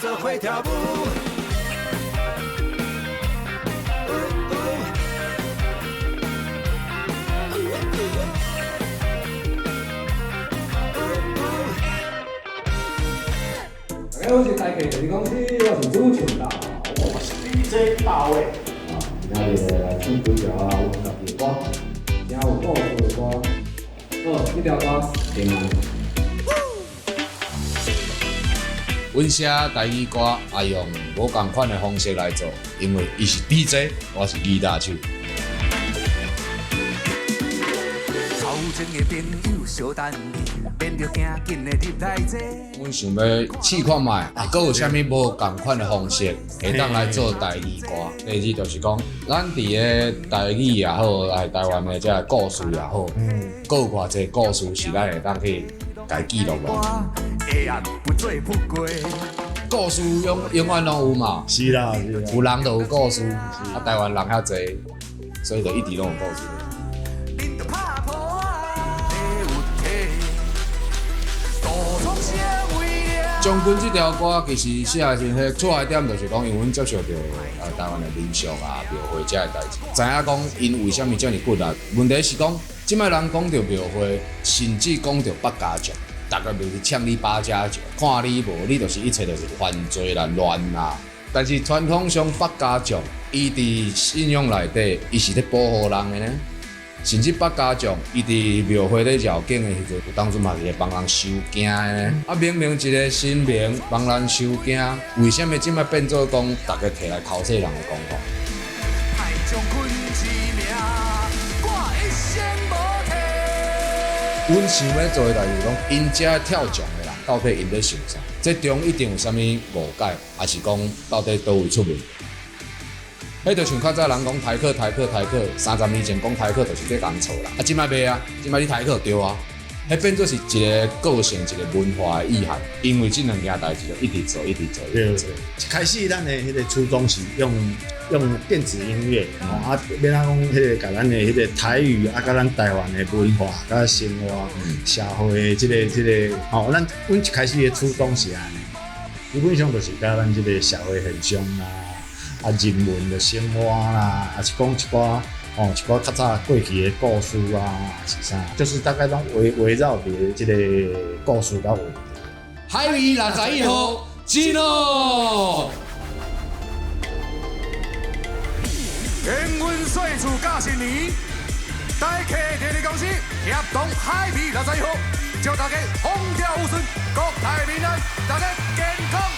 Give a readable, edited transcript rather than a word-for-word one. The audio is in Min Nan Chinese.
做伙跳舞。大家好，我是台客电子公司，我是主持人大，我是 DJ 大卫。啊，今仔日来唱几条阮家己的歌，真有故事的歌。好，這條歌平安。阮寫台語歌也用無仝款的方式來做，因為伊是 DJ，我是吉他手。頭前的朋友相等你，免著驚緊的入來坐。阮想欲試看覓，啊，閣有啥物無仝款的方式，會當來做台語歌。第二就是講，咱佇咧台語也好，還是台灣的這个故事也好，閣有偌濟故事是咱會當去共記錄落。故事永永遠攏有嘛，是啦，是啦，有人就有故事，啊，台灣人較濟，所以就一直攏有故事。將軍這條歌其實寫的時陣，出發點就是講，因為阮接受著台灣的民俗啊、廟會這个代誌，知影講𪜶為啥物遮爾骨力。問題是講，這擺人講著廟會，甚至講著八家將，逐家就是嗆你八家將，看你無，你就是一切就是犯罪啦、亂啦。但是傳統上八家將，伊佇信仰內底，伊是咧保護人的呢。甚至八家將，伊佇廟會咧繞境的時陣，有當陣嘛是會幫人收驚的呢。啊，明明一個神明幫人收驚，為啥物這擺變做講，逐家提來剾洗人的講法？阮想欲做的代誌是講，𪜶遮跳將的人，到底𪜶咧想啥？這中一定有啥物誤解，抑是講到底佗位出問題？彼就像較早人講台客、台客、台客，30年前講台客就是這共錯啦。啊，這擺袂啊，這擺你台客對啊，彼變做是一個個性、一個文化的意涵。因為這兩件代誌就一直做、一直做、一直做。一開始咱的彼個初衷是用用電子音樂，啊，欲按怎講？彼個共咱的彼個台語啊，佮咱台灣的文化、佮生活、社會這個這個，吼，咱阮一開始的初衷是按呢，基本上就是佮咱這個社會現象啦。啊，人文的生活啦，抑是講一寡哦，一寡較早過去的故事啊，是啥？就是大概攏圍圍繞佇這個故事佮話題。海味61號，進咯！幸運歲數甲新年，台客電力公司協同海味61號，祝大家風調雨順，國泰民安，大家健康。